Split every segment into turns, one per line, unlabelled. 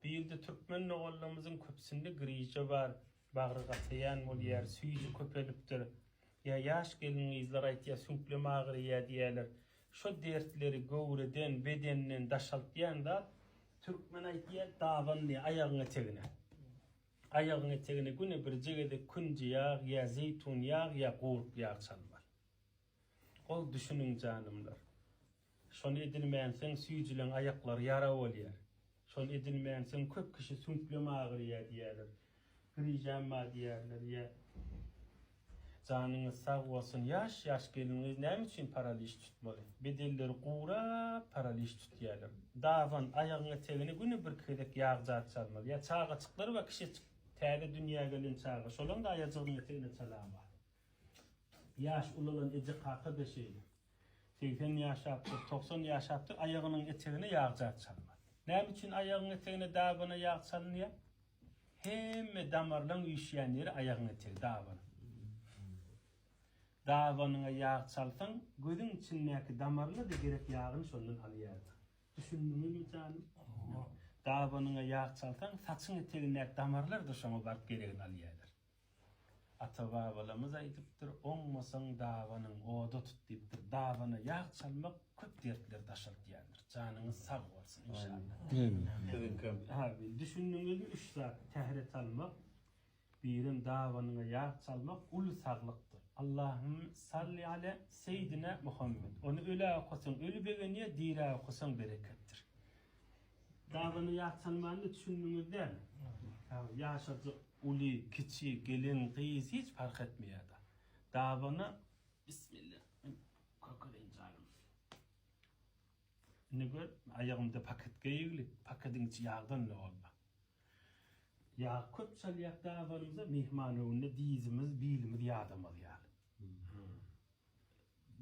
Birde türkmen doganlarymyzyň köpüsinde grija bar, bagry gataýan bolýar, süýji köpelipdir. Ýa ýaş gelin-gyzlar aýtýar süňklem agyrýar diýýärler. Şo dertleri göwreden, bedenden daşaltýan zat türkmen aýtýar daban diýýär aýagyň etegine. Aýagyň etegine güne birje gezek künji ýag ýa zeýtun ýag ýa gurp ýag çalmaly. Ol düşüniň janymlar. Şony edinmänseň süýjüleň aýaklary ýara bolýar. Şony edinmänseň köp kişi süňklem agyrýar diýýärler. Grižam bar diýýärler ýa Janyňyz sag bolsun ýaş ýaş gelin gyz näme üçin paraliç tutmaly? Bedenleri gurap paraliç tutýarlar. Daban aýagyň etegine güne birki gezek ýag zat çalmaly. Ýa çagaçyklar bar kişeçik täze dünýä gelen çaga şolaň da aýajygynyň etegine çalan bar. Ýaş ulalan eje kaka-da şeýle. 80 ýaşapdyr, 90 ýaşapdyr, aýagynyň etegine ýag zat çalmaz. Näme üçin aýagyň etegine dabana ýag çalynýar? Hemme damarlaň üýşýän ýeri aýagyň etegi, daban. Dabanyňa ýag çalsaň, gözüň içindäki damarlar-da gerek ýagyny şondan alýardy. Düşündiňizmi janym? Dabanyňa ýag çalsaň, saçyň etegindäki damarlar-da şoňa baryp geregini alýarlar. Ata-babalarymyz aýdypdyr, Oňmasaň dabanyň oda tut diýipdir. Dabana ýag çalmak köp dertleri daşaltýandyr. Janyňyz sag bolsun inşallah.
Siziňkem.
Amin. Düşündiňizmi üç zat, tähret almak, birem dabanyňa ýag çalmak uly saglykdyr. Allahümme salli ale Seýdina Muhammed. Ony ölä okasaň öli begenýär, dirä okasaň bereketdir. Dabana ýag çalmany düşündiňiz dälmi? Ýaşajyk Uly, kiçi, gelin, gyz hiç parh etmeýärdi. Dabana Bismillah. Men kökeleýin janym. Indi gör, aýagymda paket geýigli, pakediň içi ýagdan doldy. Ýag köp çalýak dabanymyza, myhman öňünde dyzymyz, bilimiz ýadamaz ýaly.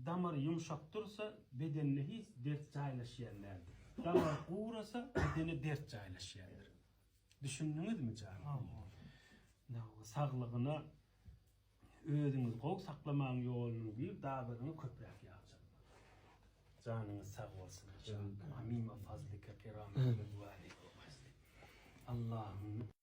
Damar ýumşak dursa, bedende hiç dert jaýlaşýan däldir. Damar gurasa, bedene dert jaýlaşýandyr. Düşündiňizmi janym? Saglygyna özüňizi gowy saklamagyň ýolunyň biri dabanyňa köpräk ýag çalmak. Janyňyz sag bolsun inşallah. Amima fazlike keramike we Allahym.